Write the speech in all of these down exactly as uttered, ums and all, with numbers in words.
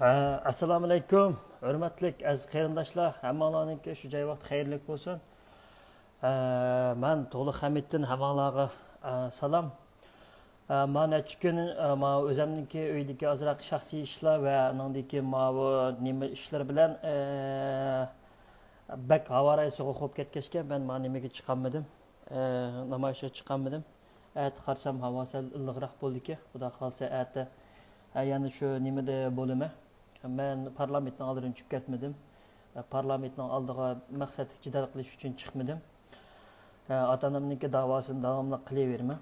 ئە، ئەسسالامۇئەلەيكۇم، ھۆرمەتلىك ئەزىز قېرىنداشلار، ھەممىڭلارنىڭكى شۇ جاي ۋاقتى خەيرلىك بولسۇن. ئە، مەن تۇغلۇق ھەمىدتىن ھەممىڭلارغا، ئە، سالام. ئە، ما نەچچە كۈن، ئە، ما ئۆزەمنىڭكى ئۆيدىكى ئازراق شەخسىي ئىشلار ۋە ئانىڭدىن كېيىن ماۋۇ نېمە ئىشلار بىلەن، ئە، بەك ھاۋا رايى سوغۇق بولۇپ كەتكەچكە، مەن ما نېمىگە چىقالمىدىم. ئە، نامايىشقا چىقالمىدىم. ئەتە قارىسام، ھاۋا سەل ئىللىقراق بولدىكەن. خۇدا خالىسا، ئەتە، ئە، يەنە شۇ نېمىدە بولىمەن. مەن پارلامېنتنىڭ ئالدىدىن چۈشۈپ كەتمىدىم. ئە، پارلامېنتنىڭ ئالدىغا مەقسەتلىك جېدەل قىلىش ئۈچۈن چىقمىدىم. ئە، ئاتا-ئانامنىڭكى داۋاسىنى داۋاملىق قىلىۋېرىمەن.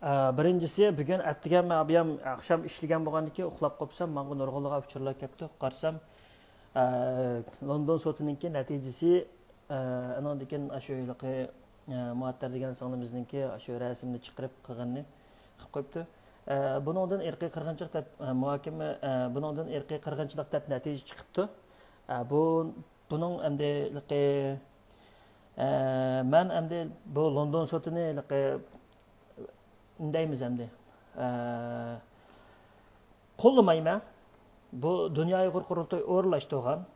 ئە، بىرىنچىسى، بۈگۈن ئەتىگەن مەن ئابىيام ئاخشام ئىشلىگەن بولغاندىكىن ئۇخلاپ قوپسام، ماڭا نۇرغۇنلىغان ئۇچۇرلار كەپتۇ. قارىسام، ئە، لوندون سوتىنىڭكى نەتىجىسى، ئە، ئانىڭدىن كېيىن ئاشۇ ھېلىقى، ئە، مۇئەتتەر دېگەن سىڭلىمىزنىڭكى ئاشۇ رەسىمنى چىقىرىپ قىلغىنىنى قىلىپ قويۇپتۇ. ئە، بۇنىڭدىن ئىرقىي قىرغىنچىلىق دەپ، ئە، مۇھاكىمە، ئە، بۇنىڭدىن ئىرقىي قىرغىنچىلىق دەپ نەتىجە چىقىپتۇ. ئە، بۇ، بۇنىڭ ئەمدى ھېلىقى، ئە، مەن ئەمدى بۇ لوندون سوتىنى ھېلىقى دەيمىز ئەمدى. ئە، قوللىمايمەن. بۇ دۇنيا ئۇيغۇر قۇرۇلتىيى ئورۇنلاشتۇرغان.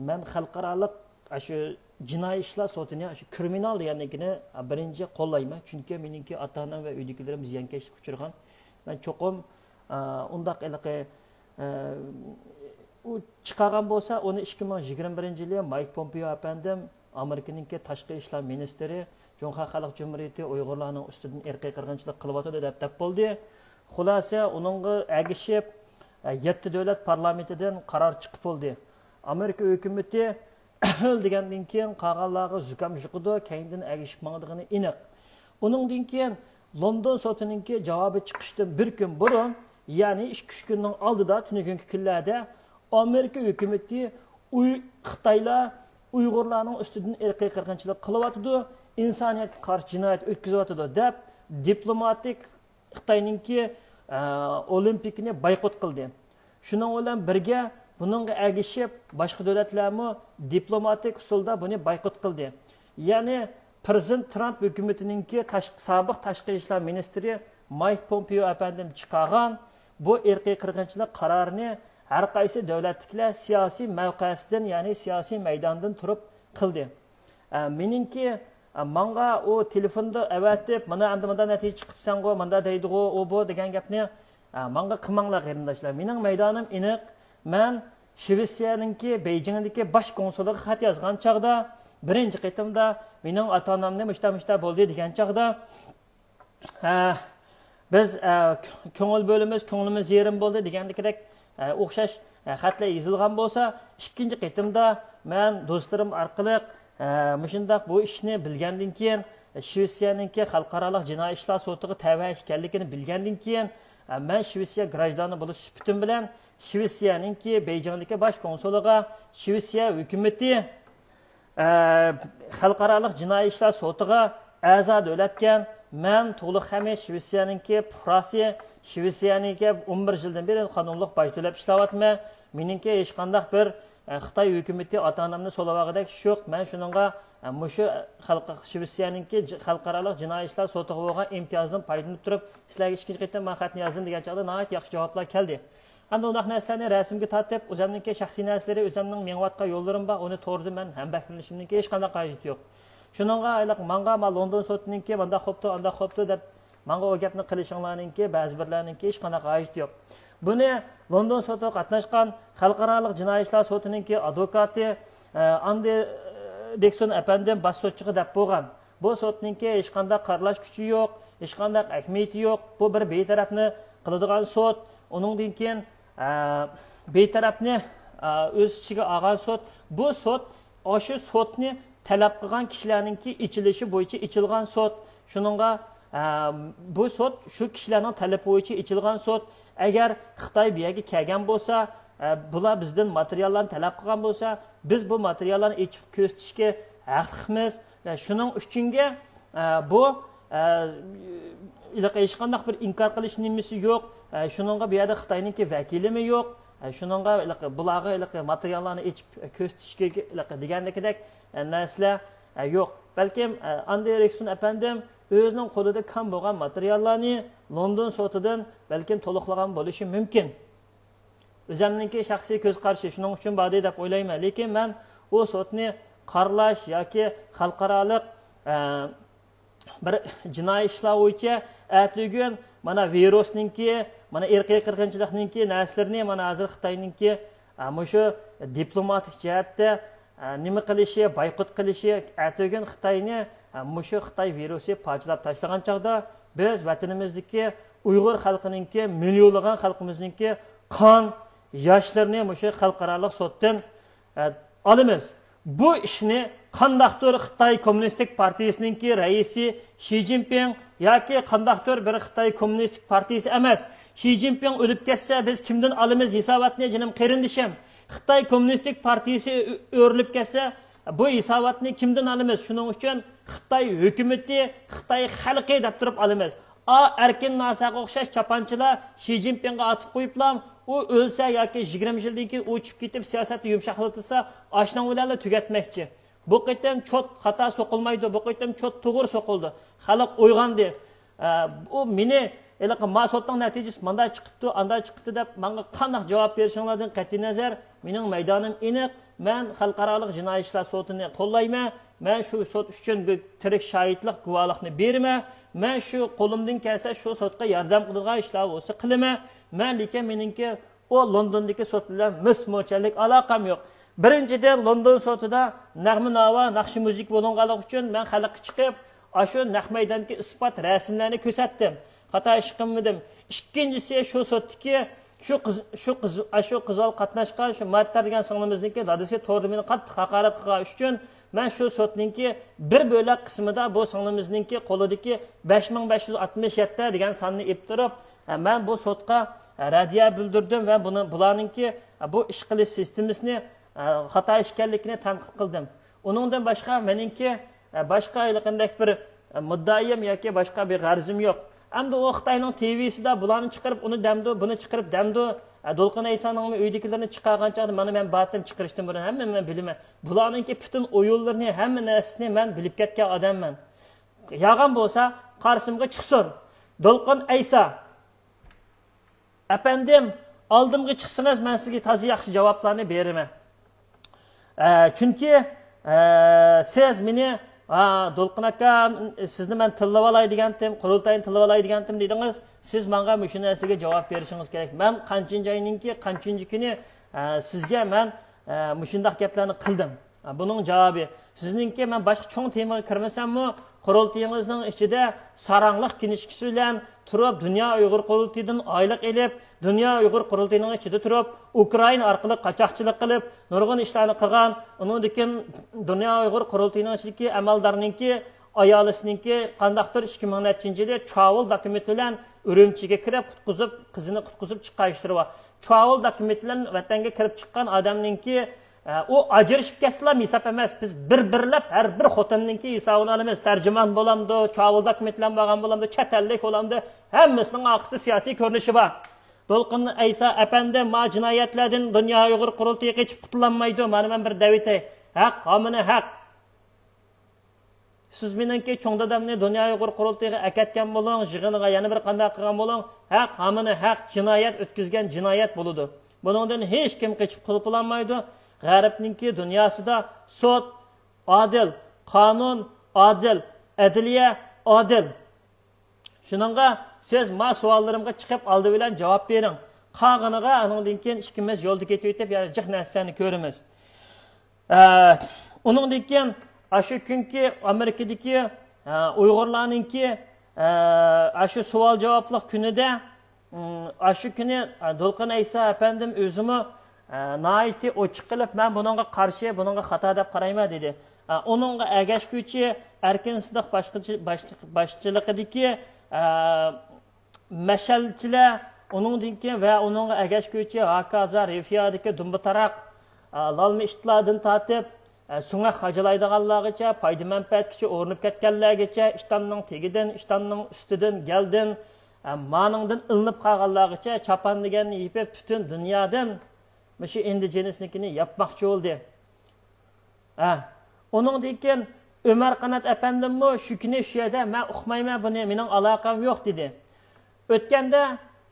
مەن خەلقئارالىق ئاشۇ جىنايى ئىشلار سوتىنى، ئاشۇ كرىمىنال دېگەننىڭكىنى بىرىنچى قوللايمەن. چۈنكى مېنىڭكى ئاتا-ئانام ۋە ئۆيدىكىلىرىم زىيانكەشلىككە ئۇچرىغان. مەن چوقۇم، ئە، ئۇنداق ھېلىقى، ئە، ئۇ چىقارغان بولسا، ئۇنى ئىككى مىڭ يىگىرمە بىرىنچى يىلى مايك پومپېئو ئەپەندىم، ئامېرىكىنىڭكى تاشقى ئىشلار مىنىستىرى، جۇڭخۇا خەلق جۇمھۇرىيىتى ئۇيغۇرلارنىڭ ئۈستىدىن ئىرقىي قىرغىنچىلىق قىلىۋاتىدۇ دەپ دەپ بولدى. خۇلاسە، ئۇنىڭغا ئەگىشىپ، ئە، يەتتە دۆلەت پارلامېنتىدىن قارار چىقىپ بولدى. ئامېرىكا ھۆكۈمىتى دېگەندىن كېيىن قالغانلارغا زۇكام يۇقىدۇ، كەينىدىن ئەگىشىپ ماڭىدىغىنى ئېنىق. ئۇنىڭدىن كېيىن لوندون سوتىنىڭكى جاۋابى چىقىشتىن بىر كۈن بۇرۇن، يەنى ئىككى ئۈچ كۈننىڭ ئالدىدا، تۈنۈگۈنكى كۈنلەردە ئامېرىكا ھۆكۈمىتى ئۇي-، خىتايلار ئۇيغۇرلارنىڭ ئۈستىدىن ئىرقىي قىرغىنچىلىق قىلىۋاتىدۇ، ئىنسانىيەتكە قارشى جىنايەت ئۆتكۈزۈۋاتىدۇ دەپ، دىپلوماتىك خىتاينىڭكى، ئە، ئولىمپىكىنى بايقۇت قىلدى. شۇنىڭ بىلەن بىرگە، بۇنىڭغا ئەگىشىپ، باشقا دۆلەتلەرمۇ دىپلوماتىك ئۇسۇلدا بۇنى بايقۇت قىلدى. يەنى پىرېزىدېنت ترامپ ھۆكۈمىتىنىڭكى تاش-، سابىق تاشقى ئىشلار مىنىستىرى مايك پومپېئو ئەپەندىم چىقارغان بۇ ئىرقىي قىرغىنچىلىق قارارىنى ھەر قايسى دۆلەتتىكىلەر سىياسىي مەۋقەسىدىن، يەنى سىياسىي مەيداندىن تۇرۇپ قىلدى. ئە، مېنىڭكى، ئە، ماڭا ئۇ تېلېفوندا ئەۋەتىپ، مانا ئەمدى مۇنداق نەتىجە چىقىپسەنغۇ، مۇنداق دەيدىغۇ، ئۇ بۇ دېگەن گەپنى، ئە، ماڭا قىلماڭلار قېرىنداشلار. مېنىڭ مەيدانىم ئېنىق. مەن شىۋېتسىيەنىڭكى بېيجىڭدىكى باش كونسۇلىغا خەت يازغان چاغدا، بىرىنچى قېتىمدا مېنىڭ ئاتا-ئانامنى مۇشتا-مۇشتا بولدى دېگەن چاغدا، ئە، بىز، ئە، كۆڭۈل بۆلىمىز، كۆڭلىمىز يېرىم بولدى دېگەندىكىدەك، ئە، ئوخشاش، ئە، خەتلەر يېزىلغان بولسا، ئىككىنچى قېتىمدا مەن دوستلىرىم ئارقىلىق، ئە، مۇشۇنداق بۇ ئىشنى بىلگەندىن كېيىن، شىۋېتسىيەنىڭكى خەلقئارالىق جىنايى ئىشلار سوتىغا تەۋە ئىكەنلىكىنى بىلگەندىن كېيىن، ئە، مەن شىۋېتسىيە گراژدانى بولۇش سۈپىتىم بىلەن شىۋېتسىيەنىڭكى بېيجىڭدىكى باش كونسۇلىغا شىۋېتسىيە ھۆكۈمىتى، ئە، خەلقئارالىق جىنايى ئىشلار سوتىغا ئەزا دۆلەتكەن. مەن تۇغلۇق خەمىت، شىۋېتسىيەنىڭكى پۇقراسى، شىۋېتسىيەنىڭكى ئون بىر يىلدىن بېرى قانۇنلۇق باج تۆلەپ ئىشلەۋاتىمەن. مېنىڭكى ھېچقانداق بىر، ئە، خىتاي ھۆكۈمىتى ئاتا-ئانامنى سولاۋالغۇدەك ئىش يوق. مەن شۇنىڭغا، ئە، مۇشۇ خەلق-، شىۋېتسىيەنىڭكى ج-، خەلقئارالىق جىنايى ئىشلار سوتىغا بولغان ئىمتىيازدىن پايدىلىنىپ تۇرۇپ، سىلەرگە ئىككىنچى قېتىم مەن خەتنى يازدىم دېگەن چاغدا ناھايىتى ياخشى جاۋابلار كەلدى. ئەمدى ئۇنداق نەرسىلەرنى رەسىمگە تارتىپ، ئۆزەمنىڭكى شەخسىي نەرسىلىرى، ئۆزەمنىڭ مېڭىۋاتقان يوللىرىم بار، ئۇنى توردا مەن ھەمبەھىرلىنىشىمنىڭكى ھېچقانداق ھاجىتى يوق. شۇنىڭغا ھېلىقى ماڭا، ما لوندون سوتىنىڭكى مانداق قوپتۇ، ئانداق قوپتۇ دەپ، ماڭا ئۇ گەپنى قىلىشىڭلارنىڭكى، بەزى بىرلەرنىڭكى ھېچقانداق ھاجىتى يوق. بۇنى لوندون سوتىغا قاتناشقان خەلقئارالىق جىنايى ئىشلار سوتىنىڭكى ئادۋوكاتى، ئە، ئاندرې دىكسون ئەپەندىم باش سوتچىغا دەپ بولغان. بۇ سوتنىڭكى ھېچقانداق قارىلاش كۈچى يوق، ھېچقانداق ئەھمىيىتى يوق. بۇ بىر بىتەرەپنى قىلىدىغان سوت. ئۇنىڭدىن كېيىن، ئە، بىتەرەپنى، ئە، ئۆز ئىچىگە ئالغان سوت. بۇ سوت، ئاشۇ سوتنى تەلەپ قىلغان كىشىلەرنىڭكى ئېچىلىشى بويىچە ئېچىلغان سوت. شۇنىڭغا، ئە، بۇ سوت شۇ كىشىلەرنىڭ تەلىپى بويىچە ئېچىلغان سوت. ئەگەر خىتاي بۇ يەرگە كەلگەن بولسا، ئە، بۇلار بىزدىن ماتېرىياللارنى تەلەپ قىلغان بولسا، بىز بۇ ماتېرىياللارنى ئېچىپ كۆرسىتىشكە ھەقلىقمىز. ئە، شۇنىڭ ئۈچۈنگە، ئە، بۇ، ئە، ھېلىقى ھېچقانداق بىر ئىنكار قىلىش نېمىسى يوق. ئە، شۇنىڭغا بۇ يەردە خىتاينىڭكى ۋەكىلىمۇ يوق. ئە، شۇنىڭغا ھېلىقى بۇلارغا ھېلىقى ماتېرىياللارنى ئېچىپ كۆرسىتىشكە ھېلىقى دېگەندىكىدەك، ئە، نەرسىلەر، ئە، يوق. بەلكىم، ئە، ئاندرې ئېرىكسون ئەپەندىم ئۆزىنىڭ قولىدا كام بولغان ماتېرىياللارنى لوندون سوتىدىن بەلكىم تولۇقلىغان بولۇشى مۇمكىن. ئۆزۈمنىڭكى شەخسىي كۆز قارىشى شۇنىڭ ئۈچۈن باردى دەپ ئويلايمەن. لېكىن مەن ئۇ سوتنى قارىلاش ياكى خەلقئارالىق، ئە، بىر جىنايى ئىشلار بويىچە ئەتىگۈن مانا ۋىرۇسنىڭكى، مانا ئىرقىي قىرغىنچىلىقنىڭكى نەرسىلىرىنى مانا ھازىر خىتاينىڭكى، ئە، مۇشۇ دىپلوماتىك جەھەتتە، ئە، نېمە قىلىشى، بايقۇت قىلىشى، ئەتىگۈن خىتاينى، ئە، مۇشۇ خىتاي ۋىرۇسى پارچىلاپ تاشلىغان چاغدا بىز ۋەتىنىمىزدىكى ئۇيغۇر خەلقىنىڭكى، مىليونلىغان خەلقىمىزنىڭكى قان ياشلىرىنى مۇشۇ خەلقئارالىق سوتتىن، ئە، ئالىمىز. بۇ ئىشنى قانداقتۇر خىتاي كوممۇنىستىك پارتىيىسىنىڭكى رەئىسى شى جىنپىڭ ياكى قانداقتۇر بىر خىتاي كوممۇنىستىك پارتىيىسى ئەمەس، شى جىنپىڭ ئۆلۈپ كەتسە، بىز كىمدىن ئالىمىز ھېساباتنى، جېنىم قېرىندىشىم؟ خىتاي كوممۇنىستىك پارتىيىسى ئۆ-، ئۆرۈلۈپ كەتسە، بۇ ھېساباتنى كىمدىن ئالىمىز؟ شۇنىڭ ئۈچۈن خىتاي ھۆكۈمىتى، خىتاي خەلقى دەپ تۇرۇپ ئالىمىز. ئا، ئەركىن ناساغا ئوخشاش چاپانچىلار شى جىنپىڭغا ئاتىپ قويۇپلا، ئۇ ئۆلسە ياكى يىگىرمە يىلدىن كېيىن ئۇ چۈشۈپ كېتىپ سىياسەتنى يۇمشاقلىتىلسا، ئاشۇنىڭ بىلەنلا تۈگەتمەكچى. بۇ قېتىم چوت خاتا سوقۇلمايدۇ، بۇ قېتىم چوت توغرا سوقۇلدى. خەلق ئويغاندى. ئە، ئۇ مېنى ھېلىقى ما سوتنىڭ نەتىجىسى مانداق چىقىپتۇ، ئانداق چىقىپتۇ دەپ ماڭا قانداق جاۋاب بېرىشىڭلاردىن قەتئىينەزەر، مېنىڭ مەيدانىم ئېنىق. مەن خەلقئارالىق جىنايى ئىشلار سوتىنى قوللايمەن. مەن شۇ سوت ئۈچۈن گۇ-، تىرىك شاھىتلىق، گۇۋاھلىقنى بېرىمەن. مەن شۇ قولۇمدىن كەلسە شۇ سوتقا ياردەم قىلىدىغان ئىشلار بولسا قىلىمەن. مەن، لېكىن مېنىڭكى ئۇ لوندوندىكى سوت بىلەن مىس موچەنلىك ئالاقەم يوق. بىرىنچىدىن، لوندون سوتىدا نەغمە ناۋا، ناخشا مۇزىكا بولۇنغانلىقى ئۈچۈن مەن خەلققە چىقىپ، ئاشۇ نەق مەيداندىكى ئىسپات رەسىملەرنى كۆرسەتتىم. خاتا ئىش قىلمىدىم. ئىككىنچىسى، شۇ سوتتىكى شۇ قىز، شۇ قىز، ئاشۇ قىزغا قاتناشقان شۇ مارتا دېگەن سىڭلىمىزنىڭكى دادىسى توردا مېنى قاتتىق ھاقارەت قىلغان ئۈچۈن، مەن شۇ سوتنىڭكى بىر بۆلەك قىسمىدا بۇ سىڭلىمىزنىڭكى قولىدىكى بەش مىڭ بەش يۈز ئاتمىش يەتتە دېگەن ساننى ئېلىپ تۇرۇپ، مەن بۇ سوتقا رەددىيە بىلدۈردۈم ۋە بۇنى، بۇلارنىڭكى بۇ ئىش قىلىش سىستېمىسىنى خاتا ئىكەنلىكىنى تەنقىد قىلدىم. ئۇنىڭدىن باشقا مېنىڭكى باشقا ھېلىقىندەك بىر مۇددىئايىم ياكى باشقا بىر غەرىزىم يوق. ئەمدى ئۇ خىتاينىڭ تىۋىسىدا بۇلارنى چىقىرىپ، ئۇنى دەمدۇ، بۇنى چىقىرىپ دەمدۇ. دولقۇن ئەيسانىڭمۇ ئۆيدىكىلىرىنى چىقارغان چاغدا، مانا مەن بارتىم، چىقىرىشتىن بۇرۇن ھەممىنى مەن بىلىمەن. بۇلارنىڭكى پۈتۈن ئويۇنلىرىنى، ھەممە نەرسىسىنى مەن بىلىپ كەتكەن ئادەممەن. يالغان بولسا قارشىمغا چىقسۇن. دولقۇن ئەيسا، ئەپەندىم، ئالدىمغا چىقسىڭىز، مەن سىزگە تازا ياخشى جاۋابلارنى بېرىمەن. ئە، چۈنكى، ئە، سىز مېنى، ئا، دولقۇن ئاكا، سىزنى مەن تىللىۋالاي دېگەنتىم، قۇرۇلتاينى تىللىۋالاي دېگەنتىم دېدىڭىز. سىز ماڭا مۇشۇ نەرسىگە جاۋاب بېرىشىڭىز كېرەك. مەن قانچىنچى ئاينىڭكى قانچىنچى كۈنى، ئە، سىزگە مەن، ئە، مۇشۇنداق گەپلەرنى قىلدىم. ئە، بۇنىڭ جاۋابى، سىزنىڭكى، مەن باشقا چوڭ تېمىغا كىرمىسەممۇ، قۇرۇلتىيىڭىزنىڭ ئىچىدە ساراڭلىق كىنىشكىسى بىلەن تۇرۇپ، دۇنيا ئۇيغۇر قۇرۇلتىيىدىن ئايلىق ئېلىپ، دۇنيا ئۇيغۇر قۇرۇلتىيىنىڭ ئىچىدە تۇرۇپ، ئۇكرائىنا ئارقىلىق قاچاقچىلىق قىلىپ، نۇرغۇن ئىشلارنى قىلغان. ئۇنىڭدىن كېيىن دۇنيا ئۇيغۇر قۇرۇلتىيىنىڭ ئىچىدىكى ئەمەلدارنىڭكى ئايالىسىنىڭكى قانداقتۇر ئىككى مىڭ نەچچىنچى يىلى چاۋۇل دوكۇمېنت بىلەن ئۈرۈمچىگە كىرىپ، قۇتقۇزۇپ، قىزىنى قۇتقۇزۇپ چىققان ئىشلىرى بار. چاۋۇل دوكۇمېنت بىلەن ۋەتەنگە كىرىپ چىققان ئادەمنىڭكى، ئە، ئۇ ئاجرىشىپ كەتسىلا ھېساب ئەمەس. بىز بىر بىرلەپ ھەر بىر خوتۇننىڭكى ھېسابىنى ئالىمىز. تەرجىمان بولامدۇ، چاۋۇل دوكۇمېنت بىلەن بارغان بولامدۇ، چەت ئەللىك بولامدۇ، ھەممىسىنىڭ ئارقىسىدا سىياسىي كۆرۈنۈشى بار. دولقۇن ئەيسا ئەپەندىم، ما جىنايەتلەردىن دۇنيا ئۇيغۇر قۇرۇلتىيى قېچىپ قۇتۇلالمايدۇ. مانا مەن بىر دەۋېتەي. ھەق، ھامىنى ھەق. سىز مېنىڭكى چوڭ دادامنى دۇنيا ئۇيغۇر قۇرۇلتىيىغا ئەكەتكەن بولۇڭ، يىغىنىغا يەنە بىر قانداق قىلغان بولۇڭ، ھەق ھامىنى ھەق، جىنايەت ئۆتكۈزگەن جىنايەت بولىدۇ. بۇنىڭدىن ھېچكىم قېچىپ قۇتۇلالمايدۇ. غەربنىڭكى دۇنياسىدا سوت ئادىل، قانۇن ئادىل، ئەدلىيە ئادىل. شۇنىڭغا سىز ما سوئاللىرىمغا چىقىپ ئالدى بىلەن جاۋاب بېرىڭ. قالغىنىغا ئانىڭدىن كېيىن ئىككىمىز يولدا كېتىۋېتىپ، يەنە جىق نەرسىلەرنى كۆرىمىز. ئە، ئۇنىڭدىن كېيىن ئاشۇ كۈنكى ئامېرىكىدىكى، ئە، ئۇيغۇرلارنىڭكى، ئە، ئاشۇ سوئال جاۋابلىق كۈنىدە، ئاشۇ كۈنى، ئە، دولقۇن ئەيسا ئەپەندىم ئۆزىمۇ، ئە، ناھايىتى ئوچۇق قىلىپ، مەن بۇنىڭغا قارشى، بۇنىڭغا خاتا دەپ قارايمەن، دېدى. ئە، ئۇنىڭغا ئەگەشكۈچى ئەركىن سىدىق باشقىچى-، باشلىق-، باشچىلىقىدىكى، ئە، مەشئەلچىلەر، ئۇنىڭدىن كېيىن ۋە ئۇنىڭغا ئەگەشكۈچى ھاكازا رىفىيادىكى دۇمبىتاراق، ئە، لالما ئىتلاردىن تارتىپ، ئە، سۆڭەك خاجىلايدىغانلارغىچە، پايدا مەنپەئەتكىچە ئۇرۇنۇپ كەتكەنلەرگىچە، ئىشتاننىڭ تېگىدىن، ئىشتاننىڭ ئۈستىدىن، گەلدىن، ئە، مانىڭدىن ئىلىنىپ قالغانلارغىچە چاپان دېگەننى يېپىپ، پۈتۈن دۇنيادىن مۇشۇ ئىندىجېنىسنىڭكىنى ياپماقچى بولدى. ھە، ئۇنىڭدىن كېيىن ئۆمەر قانات ئەپەندىممۇ شۇ كۈنى شۇ يەردە، مەن ئۇقمايمەن بۇنى، مېنىڭ ئالاقەم يوق، دېدى. ئۆتكەندە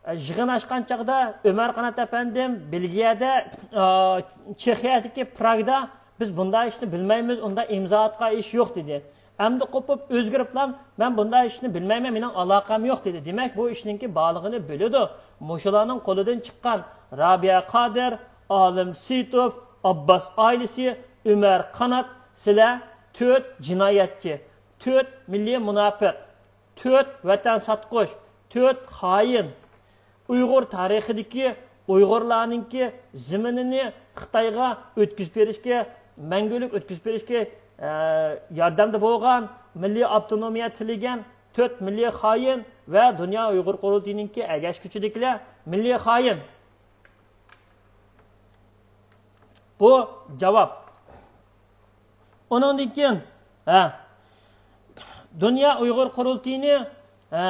يىغىن ئاچقان چاغدا ئۆمەر قانات ئەپەندىم بېلگىيەدە، ئا، چېخىيەدىكى پراگدا بىز بۇنداق ئىشنى بىلمەيمىز، ئۇنداق ئىمزا ئاتقان ئىش يوق دېدى. ئەمدى قوپۇپ ئۆزگىرىپلا مەن بۇنداق ئىشنى بىلمەيمەن، مېنىڭ ئالاقەم يوق دېدى. دېمەك، بۇ ئىشنىڭكى بارلىقىنى بىلىدۇ. مۇشۇلارنىڭ قولىدىن چىققان رابىيە قادىر، ئالىم سېيىتوف، ئابباس ئائىلىسى، ئۆمەر قانات، سىلەر تۆت جىنايەتچى، تۆت مىللىي مۇناپىق، تۆت ۋەتەن ساتقۇچ، تۆت خائىن. ئۇيغۇر تارىخىدىكى ئۇيغۇرلارنىڭكى زېمىنىنى خىتايغا ئۆتكۈزۈپ بېرىشكە، مەڭگۈلۈك ئۆتكۈزۈپ بېرىشكە، ئە، ياردەمدە بولغان، مىللىي ئاپتونومىيە تىلىگەن تۆت مىللىي خائىن ۋە دۇنيا ئۇيغۇر قۇرۇلتىيىنىڭكى ئەگەشكۈچىدىكىلەر مىللىي خائىن. بۇ جاۋاب. ئۇنىڭدىن كېيىن، ھە، دۇنيا ئۇيغۇر قۇرۇلتىيىنى، ھە،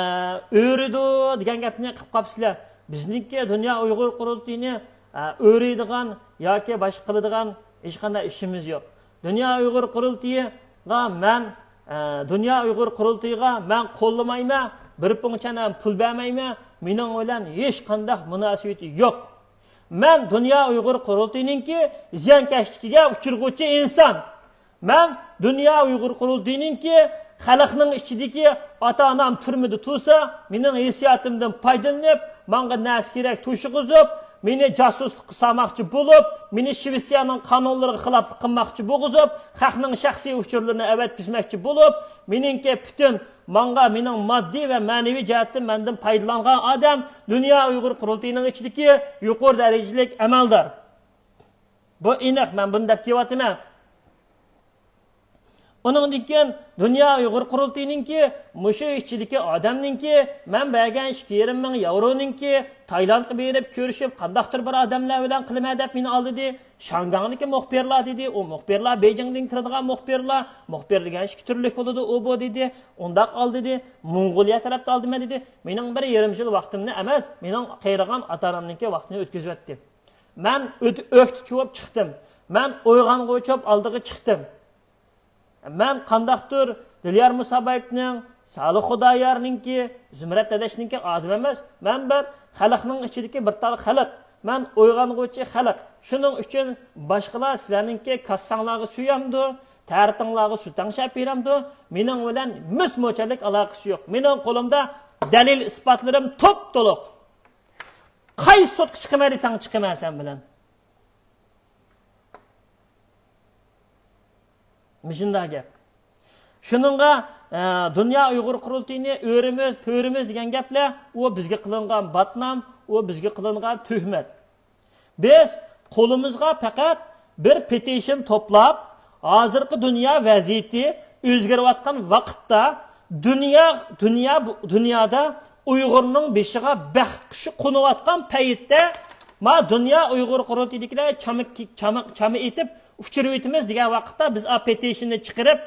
ئۆرىدۇ دېگەن گەپنى قىلىپ قاپسىلەر. بىزنىڭكى دۇنيا ئۇيغۇر قۇرۇلتىيىنى، ھە، ئۆرىدىغان ياكى باشقا قىلىدىغان ھېچقانداق ئىشىمىز يوق. دۇنيا ئۇيغۇر قۇرۇلتىيىغا مەن، ھە، دۇنيا ئۇيغۇر قۇرۇلتىيىغا مەن قوللىمايمەن، بىر پۇڭچەن ھەم پۇل بەرمەيمەن، مېنىڭ بىلەن ھېچقانداق مۇناسىۋىتى يوق. مەن دۇنيا ئۇيغۇر قۇرۇلتىيىنىڭكى زىيانكەشلىكىگە ئۇچرىغۇچى ئىنسان. مەن دۇنيا ئۇيغۇر قۇرۇلتىيىنىڭكى خەلقنىڭ ئىچىدىكى ئاتا-ئانام تۈرمىدە تۇرسا، مېنىڭ ھېسسىياتىمدىن پايدىلىنىپ، ماڭا نەرسە كېرەك توشۇغۇزۇپ، مېنى جاسۇسلۇققا سالماقچى بولۇپ، مېنى شىۋېتسىيەنىڭ قانۇنلىرىغا خىلاپلىق قىلماقچى بولغۇزۇپ، خەقنىڭ شەخسىي ئۇچۇرلىرىنى ئەۋەتكۈزمەكچى بولۇپ، مېنىڭكى پۈتۈن ماڭا، مېنىڭ ماددىي ۋە مەنىۋى جەھەتتىن مەندىن پايدىلانغان ئادەم دۇنيا ئۇيغۇر قۇرۇلتىيىنىڭ ئىچىدىكى يۇقىرى دەرىجىلىك ئەمەلدار. بۇ ئېنىق، مەن بۇنى دەپ كېلىۋاتىمەن. ئۇنىڭدىن كېيىن دۇنيا ئۇيغۇر قۇرۇلتىيىنىڭكى مۇشۇ ئىچىدىكى ئادەمنىڭكى مەن بەرگەن ئىككى يېرىم مىڭ ياۋرونىڭكى تايلاندقا بېرىپ كۆرۈشۈپ، قانداقتۇر بىر ئادەملەر بىلەن قىلىمەن دەپ مېنى ئالدىدى. شاڭگاڭدىكى مۇخبىرلار دېدى. ئۇ مۇخبىرلار بېيجىڭدىن كېلىدىغان مۇخبىرلار. مۇخبىر دېگەن ئىككى تۈرلۈك بولىدۇ، ئۇ بۇ دېدى. ئۇنداق ئالدىدى. موڭغۇلىيە تەرەپتە ئالدىمەن دېدى. مېنىڭ بىر يېرىم يىل ۋاقتىمنى ئەمەس، مېنىڭ قېرىغان ئاتا-ئانامنىڭكى ۋاقتىنى ئۆتكۈزۈۋەتتى. مەن ئۆت-، ئۆكتە چۇۋۇپ چىقتىم. مەن ئويغانغۇچۇپ ئالدىغا چىقتىم. مەن قانداقتۇر دىليار مۇسابايېۋنىڭ، سالىھ خۇدايارنىڭكى، زۇمرەت دەدەشنىڭكى ئادىمى ئەمەس. مەن بىر خەلقنىڭ ئىچىدىكى بىر تال خەلق. مەن ئويغانغۇچى خەلق. شۇنىڭ ئۈچۈن باشقىلار سىلەرنىڭكى كاسساڭلارغا سۆيەمدۇ، تەرىتىڭلارغا سۈت تەڭشەپ بېرەمدۇ، مېنىڭ بىلەن مىس موچەنلىك ئالاقىسى يوق. مېنىڭ قولۇمدا دەلىل ئىسپاتلىرىم توپ-تولۇق. قايسى سوتقا چىقىمەن دېسەڭ، چىقىمەن سەن بىلەن. مۇشۇنداق گەپ. شۇنىڭغا، ئە، دۇنيا ئۇيغۇر قۇرۇلتىيىنى ئۆرىمىز، پۆرىمىز دېگەن گەپلەر، ئۇ بىزگە قىلىنغان باتنام، ئۇ بىزگە قىلىنغان تۆھمەت. بىز قولىمىزغا پەقەت بىر پېتىشن توپلاپ، ھازىرقى دۇنيا ۋەزىيىتى ئۆزگىرىۋاتقان ۋاقىتتا، دۇنيا، دۇنيا، دۇنيادا ئۇيغۇرنىڭ بېشىغا بەخت قۇشى قونۇۋاتقان پەيتتە، ما دۇنيا ئۇيغۇر قۇرۇلتىيىدىكىلەر چاما، چاما، چاما ئېتىپ ئۇچۇرۇۋېتىمىز دېگەن ۋاقىتتا، بىز ئا پېتىشننى چىقىرىپ،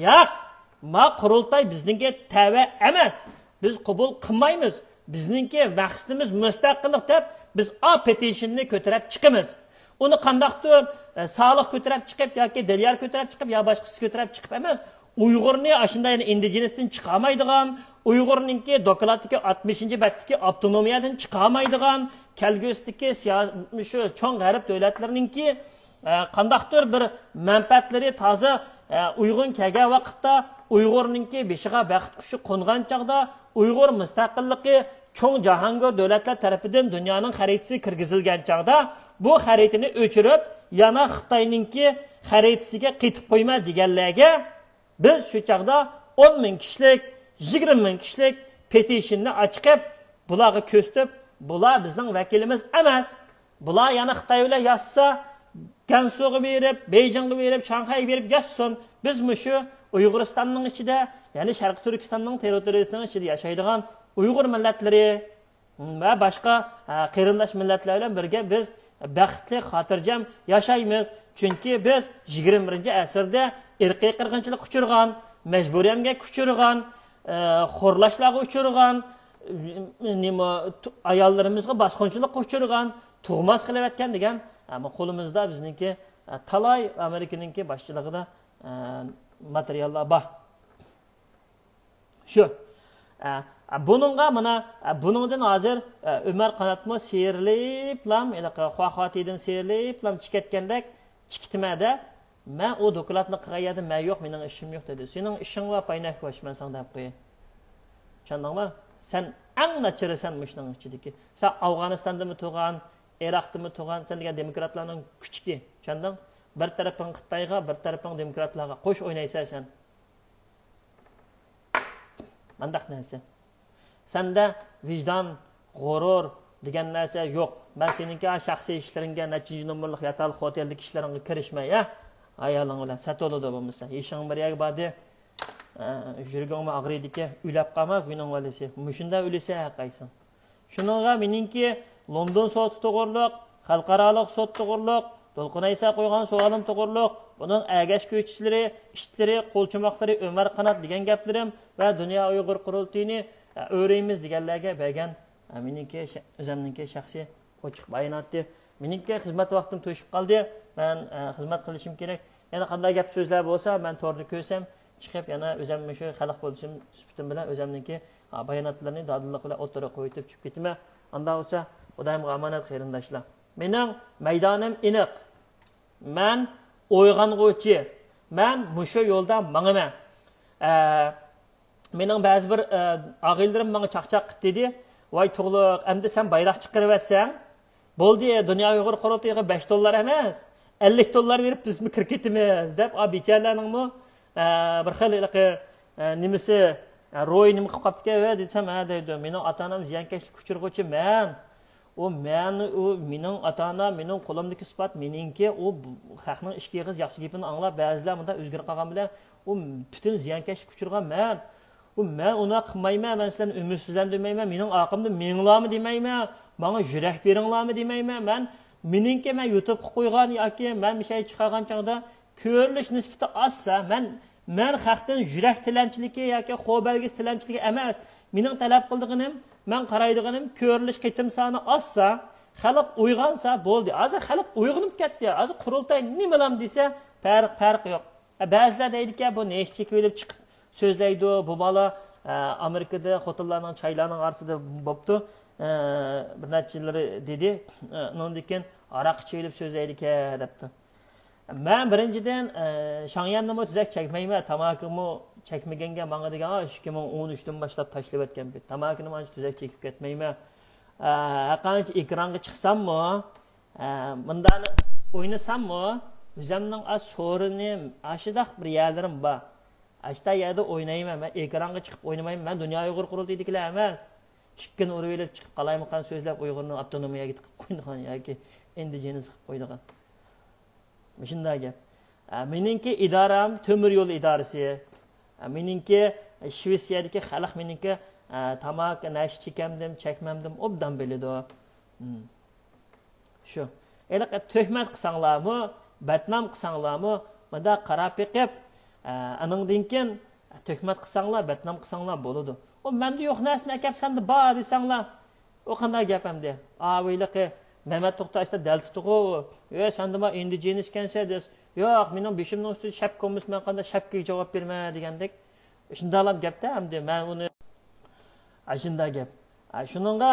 ياق، ما قۇرۇلتاي بىزنىڭكى تەۋە ئەمەس، بىز قوبۇل قىلمايمىز، بىزنىڭكى مەقسىتىمىز مۇستەقىللىق دەپ، بىز ئا پېتىشننى كۆتۈرۈپ چىقىمىز. ئۇنى قانداقتۇر، ئە، سالىھ كۆتۈرۈپ چىقىپ ياكى دىليار كۆتۈرۈپ چىقىپ يا باشقىسى كۆتۈرۈپ چىقىپ ئەمەس، ئۇيغۇرنى ئاشۇنداق يەنە ئىندىجېنىستىن چىقارمايدىغان، ئۇيغۇرنىڭكى دوكلاتتىكى ئاتمىشىنچى بەتتىكى ئاپتونومىيەدىن چىقارمايدىغان، كەلگۈسىدىكى سىيا-، شۇ چوڭ غەرب دۆلەتلىرىنىڭكى، ئە، قانداقتۇر بىر مەنپەئەتلىرى تازا، ئە، ئۇيغۇن كەلگەن ۋاقىتتا، ئۇيغۇرنىڭكى بېشىغا بەخت قۇشى قونغان چاغدا، ئۇيغۇر مۇستەقىللىقى چوڭ جاھانگىر دۆلەتلەر تەرىپىدىن دۇنيانىڭ خەرىتىسىگە كىرگۈزۈلگەن چاغدا، بۇ خەرىتىنى ئۆچۈرۈپ، يەنە خىتاينىڭكى خەرىتىسىگە قېتىپ قويما دېگەنلەرگە، بىز شۇ چاغدا ئون مىڭ كىشىلىك، يىگىرمە مىڭ كىشىلىك پېتىشننى ئاچىقىپ، بۇلارغا كۆرسىتىپ، بۇلار بىزنىڭ ۋەكىلىمىز ئەمەس. بۇلار يەنە خىتاي بىلەن ياشىسا، گەنسۇغا بېرىپ، بېيجىڭغا بېرىپ، شاڭخەيگە بېرىپ ياشىسۇن. بىز مۇشۇ ئۇيغۇرىستاننىڭ ئىچىدە، يەنى شەرقىي تۈركىستاننىڭ تېررىتورىيىسىنىڭ ئىچىدە ياشايدىغان ئۇيغۇر مىللەتلىرى ۋە باشقا، ئە، قېرىنداش مىللەتلەر بىلەن بىرگە بىز بەختلىك، خاتىرجەم ياشايمىز. چۈنكى بىز يىگىرمە بىرىنچى ئەسىردە ئىرقىي قىرغىنچىلىققا ئۇچرىغان، مەجبۇرىي ئەمگەككە ئۇچرىغان، ئە، خورلاشلارغا ئۇچرىغان، نېمە، ئاياللىرىمىزغا باسقۇنچىلىققا ئۇچرىغان، تۇغماس قىلىۋەتكەن دېگەن، ئەمما قولىمىزدا بىزنىڭكى، ئە، تالاي ئامېرىكىنىڭكى باشچىلىقىدا، ئە، ماتېرىياللار بار. شۇ. ئە، بۇنىڭغا مانا، بۇنىڭدىن ھازىر ئۆمەر قاناتمۇ سىيرىلىپلام، ھېلىقى خۇاخۇاتىدىن سىيرىلىپلام چىقىۋەتكەندەك چىقىتىمەدە، مەن ئۇ دوكلاتنى قىلغان يەردە مەن يوق، مېنىڭ ئىشىم يوق دېدى. سېنىڭ ئىشىڭ بار، پاينەك باش، مەن ساڭا دەپ قوياي. چۈشەندىڭما؟ سەن ئەڭ ناچىرى سەن مۇشۇنىڭ ئىچىدىكى. سەن ئافغانىستاندىمۇ تۇرغان، ئىراقتىمۇ تۇرغان، سەن دېگەن دېموكراتلارنىڭ كۈچۈكى. چۈشەندىڭ؟ بىر تەرىپىڭ خىتايغا، بىر تەرىپىڭ دېموكراتلارغا قوش ئوينايسەن سەن. مانداق نەرسە. سەندە ۋىجدان، غۇرۇر دېگەن نەرسە يوق. مەن سېنىڭكى شەخسىي ئىشلىرىڭگە، نەچچىنچى نومۇرلۇق ياتاقلىق خوتېلدىكى ئىشلىرىڭغا كىرىشمەي، ھە؟ ئايالىڭ بىلەن سەت بولىدۇ بولمىسا. يېشىڭ بىر يەرگە باردى، ئە، يۈرىكىڭمۇ ئاغرىيدىكەن، ئۆلەپ قالما، گۇينىڭ بالىسى. مۇشۇنداق ئۆلىسە ھەققايسىڭ. شۇنىڭغا مېنىڭكى لوندون سوتى توغرۇلۇق، خەلقئارالىق سوت توغرۇلۇق، دولقۇن ئەيسا قويغان سوئالىم توغرۇلۇق، بۇنىڭ ئەگەشكۈچىلىرى، ئىتلىرى، قولچۇماقلىرى ئۆمەر قانات دېگەن گەپلىرىم ۋە دۇنيا ئۇيغۇر قۇرۇلتىيىنى، ئە، ئۆرۈيمىز دېگەنلەرگە بەرگەن، ئە، مېنىڭكى شە-، ئۆزەمنىڭكى شەخسىي ئوچۇق باياناتى. مېنىڭكى خىزمەت ۋاقتىم توشۇپ قالدى. مەن، ئە، خىزمەت قىلىشىم كېرەك. يەنە قانداق گەپ سۆزلەر بولسا، مەن توردا كۆرسەم، چىقىپ يەنە ئۆزەم مۇشۇ خەلق بولۇشۇم سۈپىتىم بىلەن ئۆزەمنىڭكى، ئا، باياناتلىرىنى دادىللىق بىلەن ئوتتۇرىغا قويۇۋېتىپ چىقىپ كېتىمەن. ئاندا بولسا خۇدايىمغا ئامانەت قېرىنداشلار. مېنىڭ مەيدانىم ئېنىق. مەن ئويغانغۇچى. مەن مۇشۇ يولدا ماڭىمەن. ئە، مېنىڭ بەزى بىر، ئە، ئاغىنىلىرىم ماڭا چاقچاق قىلىپ دېدى، ۋاي تۇغلۇق، ئەمدى سەن بايراق چىقىرىۋەتسەڭ، بولدى، دۇنيا ئۇيغۇر قۇرۇلتىيىغا بەش دوللار ئەمەس، ئەللىك دوللار بېرىپ بىزمۇ كىرىپ كېتىمىز، دەپ، ئا، بىچارىلەرنىڭمۇ، ئە، بىر خىل ھېلىقى، ئە، نېمىسى، ئە، روھى نېمە قىلىپ قاپتىكەن، ھە، دېسەم، ھە، دەيدۇ، مېنىڭ ئاتا-ئانام زىيانكەشلىككە ئۇچرىغۇچى مەن. ئۇ مەن، ئۇ مېنىڭ ئاتا-ئانا، مېنىڭ قولۇمدىكى ئىسپات مېنىڭكى، ئۇ خەقنىڭ ئىككى ئېغىز ياخشى گېپىنى ئاڭلاپ، بەزىلەر مۇنداق ئۆزگىرىپ قالغان بىلەن، ئۇ پۈتۈن زىيانكەشلىككە ئۇچرىغان مەن. ئۇ مەن ئۇنداق قىلمايمەن، مەن سىلەرنى ئۈمىدسىزلەندۈرمەيمەن، مېنىڭ ئارقامدا مېڭىڭلارمۇ دېمەيمەن، ماڭا يۈرەك بېرىڭلارمۇ دېمەيمەن، مەن مېنىڭكى مەن يۇتۇبقا قويغان ياكى مەن بىر شەي چىقارغان چاغدا كۆرۈلۈش نىسبىتى ئازسا، مەن، مەن خەقتىن يۈرەك تىلەمچىلىكى ياكى خو بەلگىسى تىلەمچىلىكى ئەمەس. مېنىڭ تەلەپ قىلىدىغىنىم، مەن قارايدىغىنىم كۆرۈلۈش قېتىم سانى ئازسا، خەلق ئويغانسا بولدى. ھازىر خەلق ئويغىنىپ كەتتى. ھازىر قۇرۇلتاي نېمىلام دېسە، پەرق، پەرق يوق. بەزىلەر دەيدىكەن، بۇ نەشە چېكىۋېلىپ چىقىپ سۆزلەيدۇ، بۇ بالا، ئە، ئامېرىكىدا خوتۇنلارنىڭ چايلارنىڭ ئارىسىدا بوپتۇ، ئە، بىر نەچچىلىرى دېدى، ئە، ئۇنىڭدىن كېيىن ھاراق ئىچىۋېلىپ سۆزلەيدىكەن، دەپتۇ. مەن بىرىنچىدىن، ئە، شاڭيەننىمۇ تۈزەك چەكمەيمەن، تاماكىمۇ چەكمىگەنگە ماڭا دېگەن، ئىككى مىڭ ئون ئۈچتىن باشلاپ تاشلىۋەتكەن، تاماكىنىمۇ ئانچە تۈزەك چېكىپ كەتمەيمەن. ئە، ھەرقانچە ئېكرانغا چىقساممۇ، ئە، مۇنداق ئوينىساممۇ، ئۆزەمنىڭ ئا سورۇنى، ئاشۇنداق بىر يەرلىرىم بار. ئاشتا يەردە ئوينايمەن. مەن ئېكرانغا چىقىپ ئوينىمايمەن. مەن دۇنيا ئۇيغۇر قۇرۇلتىيىدىكىلەر ئەمەس. ئىككىنى ئۇرۇۋېلىپ چىقىپ قالايمىقان سۆزلەپ ئۇيغۇرنى ئاپتونومىيەگە تىقىپ قويىدىغان ياكى ئىندىجېنىس قىلىپ قويىدىغان. مۇشۇنداق گەپ. ئە، مېنىڭكى ئىدارەم تۆمۈر يول ئىدارىسى. ئە، مېنىڭكى شىۋېتسىيەدىكى خەلق مېنىڭكى، ئە، تاماكا، نەشە چېكەمدىم، چەكمەمدىم ئوبدان بىلىدۇ. مم. شۇ. ھېلىقى تۆھمەت قىلساڭلارمۇ، بەتنام قىلساڭلارمۇ، مۇنداق قاراپ بېقىپ، ئە، ئانىڭدىن كېيىن تۆھمەت قىلساڭلار، بەتنام قىلساڭلار بولىدۇ. ئۇ مەندە يوق نەرسىنى ئەكەپ سەندە بار دېسەڭلار، ئۇ قانداق گەپ ئەمدى؟ ئاۋۇ ھېلىقى مەمەت توختى ئاشتا دەلتىتىغۇ، ئۆي سەندىمۇ ئىندىجېنىس ئىكەنسەن دېسە، ياق، مېنىڭ بېشىمنىڭ ئۈستىدە شەپكە بولمىسا، مەن قانداق شەپكىگە جاۋاب بېرىمەن دېگەندەك. شۇنداقلام گەپتە ئەمدى، مەن ئۇنى ئاشۇنداق گەپ. ئە، شۇنىڭغا،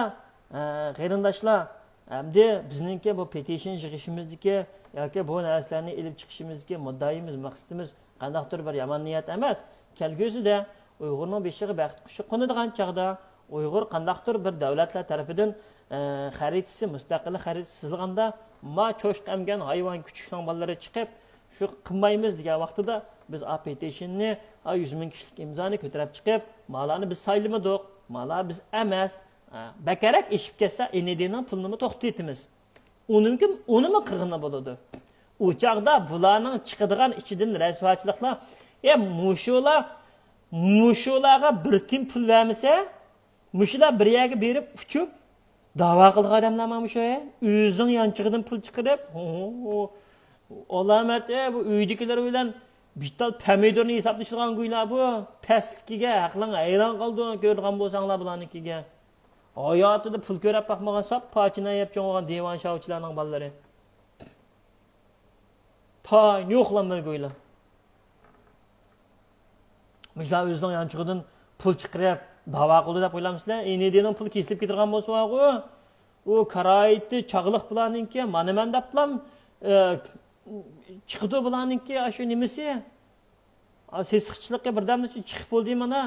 ئە، قېرىنداشلار، ئەمدى بىزنىڭكى بۇ پېتىشن يىغىشىمىزدىكى ياكى بۇ نەرسىلەرنى ئېلىپ چىقىشىمىزدىكى مۇددىئىمىز، مەقسىتىمىز قانداقتۇر بىر يامان نىيەت ئەمەس. كەلگۈسىدە ئۇيغۇرنىڭ بېشىغا بەخت قۇشى قونىدىغان چاغدا، ئۇيغۇر قانداقتۇر بىر دۆلەتلەر تەرىپىدىن، ئە، خەرىتىسى، مۇستەقىللىق خەرىتىسى سىزىلغاندا، ما چوشقا ئەمگەن ھايۋان كۈچۈكنىڭ بالىلىرى چىقىپ، شۇ قىلمايمىز دېگەن ۋاقتىدا، بىز ئا پېتىشننى، ئا يۈز مىڭ كىشىلىك ئىمزانى كۆتۈرۈپ چىقىپ، مالارنى بىز سايلىمىدۇق، مالار بىز ئەمەس، ئا، بەكرەك ئېشىپ كەتسە، ئېنېدىنىڭ پۇلىنىمۇ توختىتىمىز. ئۇنىڭكى، ئۇنىمۇ قىلغىنى بولىدۇ. ئۇ چاغدا بۇلارنىڭ چىقىدىغان ئىچىدىن رەسۋاچىلىقلار، ئە، مۇشۇلار، مۇشۇلارغا بىر تىيىن پۇل بەرمىسە، مۇشۇلار بىر يەرگە بېرىپ ئۇچۇپ، داۋا قىلىدىغان ئادەملەر مانا مۇشۇ، ھە؟ ئۆزىنىڭ يانچۇقىدىن پۇل چىقىرىپ، ھو، ھو، ھو. ئالامەت، ھە، بۇ ئۆيدىكىلىرى بىلەن بىتال پەمىدۇرنى ھېسابلىشىدىغان گۇيلار بۇ. پەسلىكىگە ھەقلىڭ ھەيران قالىدۇ، كۆرىدىغان بولساڭلار بۇلارنىڭكىگە. ھاياتىدا پۇل كۆرۈپ باقمىغان ساپ پاچىنى يەپ چوڭ بولغان دىۋان شاۋچىلارنىڭ بالىلىرى. تايىنى يوقلامدۇر گۇيلار. مۇشۇلار ئۆزىنىڭ يانچۇقىدىن پۇل چىقىرىپ، داۋا قىلدى دەپ ئويلامسىلەر؟ ئېنىدىنىڭ پۇلى كېسىلىپ كېتىدىغان بولسا بارغۇ، ئۇ كارايتى چاغلىق بۇلارنىڭكى، مانا مەن دەپلام، ئە، چىقىدۇ بۇلارنىڭكى ئاشۇ نېمىسى. ئا، سېسىقچىلىقى بىردەمدىن چىقىپ بولدى مانا.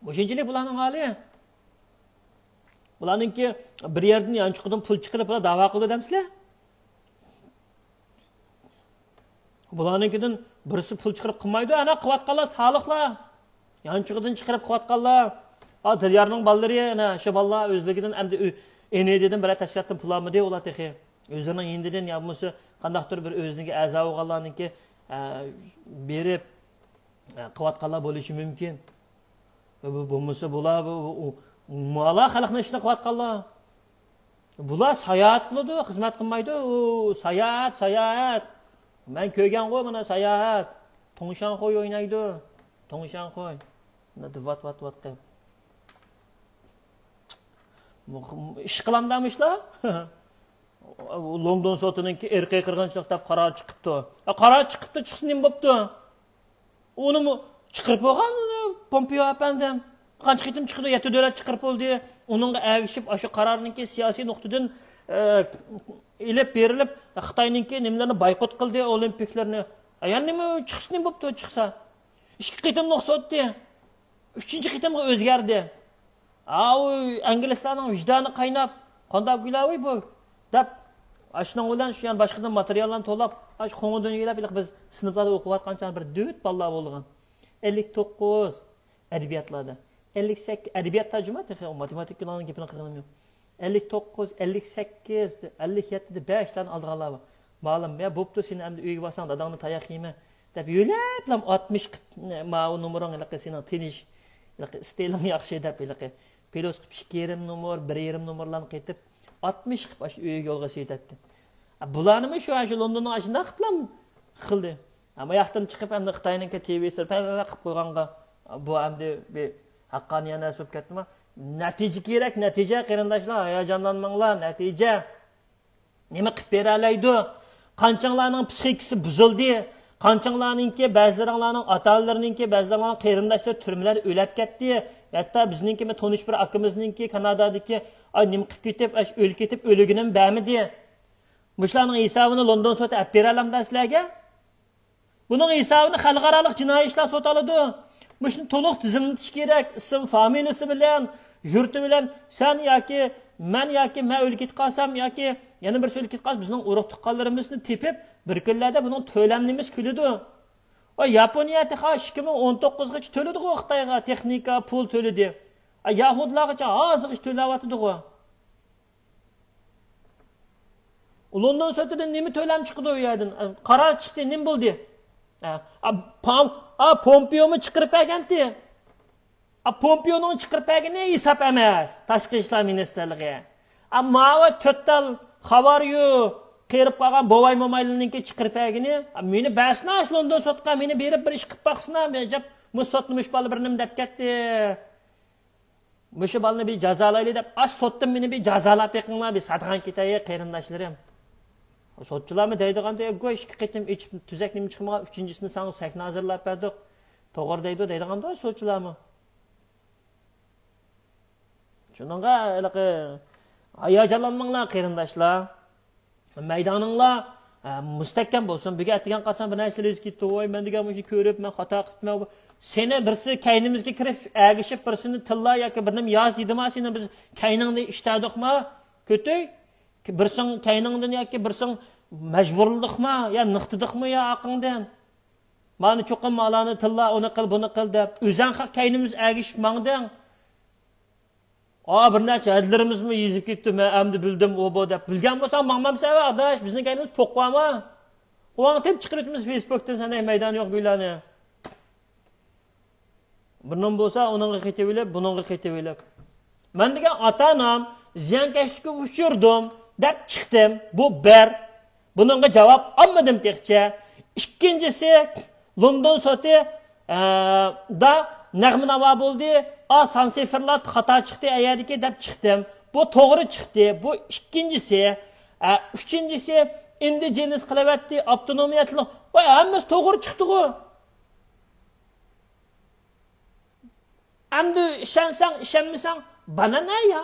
مۇشۇنچىلىك بۇلارنىڭ ھالى. بۇلارنىڭكى بىر يەردىن يانچۇقىدىن پۇل چىقىرىپ، بۇلار داۋا قىلىدۇ دەمسىلەر؟ بۇلارنىڭكىدىن بىرسى پۇل چىقىرىپ قىلمايدۇ، ئەنە قىلىۋاتقانلار سالىقلار. يانچۇقىدىن چىقىرىپ قىلىۋاتقانلار. ئا، دىليارنىڭ بالىلىرى، ئەنە شۇ بالىلار ئۆزلۈكىدىن ئەمدى ئۆ-، ئېنىدىدىن بىرەر تەشكىلاتتىن پۇل ئالمىدى، ئۇلار تېخى. ئۆزلىرىنىڭ يېنىدىن يا بولمىسا قانداقتۇر بىر ئۆزىنىڭكى ئەزا بولغانلارنىڭكى، ئە، بېرىپ، ئە، قىلىۋاتقانلار بولۇشى مۇمكىن. بۇ، بولمىسا بۇلار، بۇ، بۇ، ئۇ، مالا خەلقنىڭ ئىشىنى قىلىۋاتقانلار. بۇلار ساياھەت قىلىدۇ، خىزمەت قىلمايدۇ. ئۇ، ساياھەت، ساياھەت. مەن كۆرگەنغۇ مانا ساياھەت. توڭشانخۇي ئوينايدۇ. توڭشانخۇي. مانا ۋات، ۋات، ۋات قىلىپ. ئىش قىلامدامۇ ئىشلار؟ لوندون سوتىنىڭكى ئىرقىي قىرغىنچىلىق دەپ قارار چىقىپتۇ. ئە، قارار چىقىپتۇ، چىقسا نېمە بوپتۇ؟ ئۇنىمۇ چىقىرىپ بولغان پومپېئو ئەپەندىم. قانچە قېتىم چىقىدۇ؟ يەتتە دۆلەت چىقىرىپ بولدى. ئۇنىڭغا ئەگىشىپ، ئاشۇ قارارنىڭكى سىياسىي نۇقتىدىن، ئە، ئېلىپ بېرىلىپ، خىتاينىڭكى نېمىلىرىنى بايقۇت قىلدى، ئولىمپىكلىرىنى. ئە، يەنە نېمە چىقسا نېمە بوپتۇ؟ چىقسا. ئىككى قېتىملىق سوتتى. ئۈچىنچى قېتىمغا ئۆزگەردى. ئاۋۇ ئىنگلىزلارنىڭ ۋىجدانى قايناپ، قانداق گۇيلاۋۇي بۇ دەپ، ئاشۇنىڭ بىلەن شۇ يان باشقىدىن ماتېرىياللارنى تولاپ، ئاشۇ قوڭۇدىن يۆلەپ، بىز سىنىپلاردا ئوقۇۋاتقان چاغ بىر دۆت بالىلار بولغان. ئەللىك توققۇز ئەدەبىياتلاردا. ئەللىك سەككىز ئەدەبىياتتا جۇما تېخى، ماتېماتىكىلارنىڭ گېپىنى قىلغىنىم يوق. ئەللىك توققۇز، ئەللىك سەككىز، ئەللىك يەتتىدە بەشلەرنى ئالىدىغانلار بار. مالىم، يا بوپتۇ، سېنى ئەمدى ئۆيگە بارساڭ داداڭدىن تاياق يېمە دەپ يۆلەپلا ئاتمىش قىپ، ماۋۇ نومۇرۇڭ ھېلىقى سېنىڭ تېنىش، ھېلىقى ئىستىلىڭ ياخشى دەپ، ھېلىقى پلۇس قىپ ئىككى يېرىم نومۇر، بىر يېرىم نومۇرلارنى قېتىپ، ئاتمىش قىپ ئاشۇ ئۆيگە يولغا سېلىۋېتەتتى. بۇلارنىمۇ شۇ، شۇ لوندوننىڭ ئاشۇنداق قىپلا قىلدى. ئەمما ياقتىن چىقىپ، ئەمدى خىتاينىڭكى تىۋىسى پەرۋەر قىپ قويغانغا، بۇ ئەمدى بىر ھەققانىي نەرسە بولۇپ كەتتىمۇ؟ نەتىجە كېرەك، نەتىجە، قېرىنداشلار، ھاياجانلانماڭلار، نەتىجە. نېمە قىلىپ بېرەلەيدۇ؟ قانچاڭلارنىڭ پسىخىكىسى بۇزۇلدى؟ قانچاڭلارنىڭكى، بەزىلىرىڭلارنىڭ ئاتا-ئانىلىرىنىڭكى، بەزىلىرىڭلارنىڭ قېرىنداشلىرى تۈرمىلەردە ئۆلەپ كەتتى. ھەتتا بىزنىڭكى بىر تونۇش بىر ئاكىمىزنىڭكى كانادادىكى، ئاي، نېمە قىلىپ كېتىپ، ئاي، ئۆلۈپ كېتىپ، ئۆلۈگىنىمۇ بەرمىدى. مۇشۇلارنىڭ ھېسابىنى لوندون سوتى ئەپ بېرەلەمدۇ سىلەرگە؟ بۇنىڭ ھېسابىنى خەلقئارالىق جىنايى ئىشلار سوتى ئالىدۇ. مۇشۇنى تولۇق تىزىملىتىش كېرەك. ئىسىم فامىلىسى بىلەن، يۇرتى بىلەن، سەن ياكى مەن ياكى مەن ئۆلۈپ كېتىپ قالسام ياكى يەنە بىرسى ئۆلۈپ كېتىپ قالسا، بىزنىڭ ئۇرۇق تۇغقانلىرىمىزنى تېپىپ، بىر كۈنلەردە بۇنىڭ تۆلەمنىمىز كۈلىدۇ. ۋە ياپونىيە تېخى ئىككى مىڭ ئون توققۇزغىچە تۆلىدىغۇ خىتايغا، تېخنىكا، پۇل تۆلىدى. ئە، يەھۇدىيلارغىچە ھازىرغىچە تۆلەۋاتىدىغۇ. لوندون سوتىدىن نېمە تۆلەم چىقىدۇ ئۇ يەردىن؟ قارار چىقتى، نېمە بولدى؟ ئا، ئا، پام-، ئا، پومپېيومۇ چىقىرىپ بەرگەنتى. ئا، پومپېيونىڭ چىقىرىپ بەرگىنى ھېساب ئەمەس، تاشقى ئىشلار مىنىستىرلىقى. ئا، ماۋۇ تۆت تال خاۋاريو قېرىپ قالغان بوۋاي-مومايلىرىنىڭكى چىقىرىپ بەرگىنى. ئا، مېنى بەرسىنە ئاشۇ لوندون سوتقا، مېنى بېرىپ بىر ئىش قىلىپ باقسىنا، مەن جاپ، مۇ سوتنى مۇشۇ بالا بىر نېمە دەپ كەتتى. مۇشۇ بالىنى بىر جازالايلى دەپ، ئاش سوتتىن مېنى بىر جازالاپ بېقىڭلار، بىر سادىغان كېتەي، قېرىنداشلىرىم. سوتچىلارمۇ دەيدىغاندا، گوي ئىككى قېتىم ئېچىپ، تۈزەك نېمە چىقمىغان، ئۈچىنچىسىنى ساڭا سەھنە ھازىرلاپ بەردۇق. توغرا دەيدۇ، دەيدىغاندۇ سوتچىلارمۇ. شۇنىڭغا ھېلىقى ھاياجانلانماڭلار، قېرىنداشلار. مەيدانىڭلار، ئە، مۇستەھكەم بولسۇن. بۈگۈن ئەتىگەن قالسام بىر نەرسىلەر يۈز كېتىپ، ۋاي، مەن دېگەن مۇشۇ كۆرۈپ، مەن خاتا قىپتىمەن. سېنى بىرسى كەينىمىزگە كىرىپ، ئەگىشىپ، بىرسىنى تىللا ياكى بىر نېمە ياز دېدىما، سېنى بىز كەينىڭنى ئىشتەدۇقما؟ كۆتۈي، بىرسىڭ كەينىڭدىن ياكى بىرسىڭ مەجبۇرلىدۇقما؟ يا نىقتىدۇقمۇ يا ئاقىڭدىن؟ مانا چوقۇم مالانى تىللا، ئۇنى قىل، بۇنى قىل دەپ، ئۆزەڭ خەق كەينىمىز ئەگىشىپ ماڭدىڭ. ئا، بىر نەچچە ھەدىلىرىمىزمۇ يېزىپ كېتىپتۇ، مەن ئەمدى بىلدىم، ئۇ بۇ دەپ. بىلگەن بولساڭ ماڭمامسەن، ئاداش، بىزنىڭ كەينىمىز پوق بارمۇ؟ قۇۋاڭ تېپ چىقىرىۋېتىمىز فېيسبۇكتىن، سەن مەيدانى يوق گۇيلارنى. بۇنىڭ بولسا ئۇنىڭغا قېتىۋېلىپ، بۇنىڭغا قېتىۋېلىپ. مەن دېگەن ئاتا-ئانام زىيانكەشلىككە ئۇچرىدىم دەپ چىقتىم. بۇ بىر. بۇنىڭغا جاۋاب ئالمىدىم تېخىچە. ئىككىنچىسى، لوندون سوتى، ئە، دا نەغمە ناۋا بولدى. ئا، سان سىفىرلار خاتا چىقتى ئەيەردىكى دەپ چىقتىم. بۇ توغرا چىقتى. بۇ ئىككىنچىسى. ئە، ئۈچىنچىسى، ئىندىجېنىس قىلىۋەتتى، ئاپتونومىيە تىلى. ۋاي، ھەممىسى توغرا چىقتىغۇ. ئەمدى ئىشەنسەڭ، ئىشەنمىسەڭ، بانا نە يا؟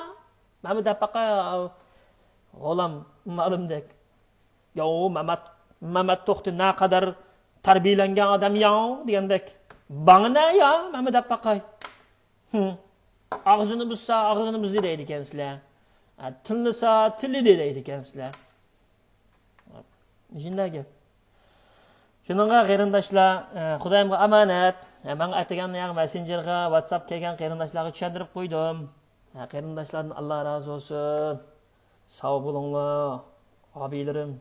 مانا دەپ باقاي، غۇلام مالىمدەك. ياۋ، مەمەت، مەمەت توختى نەقەدەر تەربىيەلەنگەن ئادەم ياۋ دېگەندەك. بانا نە يا؟ مانا دەپ باقاي. ھىم. ئاغزىنى بۇزسا، ئاغزىنى بۇزدى دەيدىكەنسىلەر. ئە، تىللىسا، تىللىدى دەيدىكەنسىلەر. شۇنداق گەپ. شۇنىڭغا قېرىنداشلار، ئە، خۇدايىمغا ئامانەت. ئە، ماڭا ئەتىگەن يەنە مەسسېنجېرغا، ۋاتساپ كەلگەن قېرىنداشلارغا چۈشەندۈرۈپ قويدۇم. ئە، قېرىنداشلاردىن ئاللا رازى بولسۇن. ساغ بولۇڭلار، ئابىيلىرىم.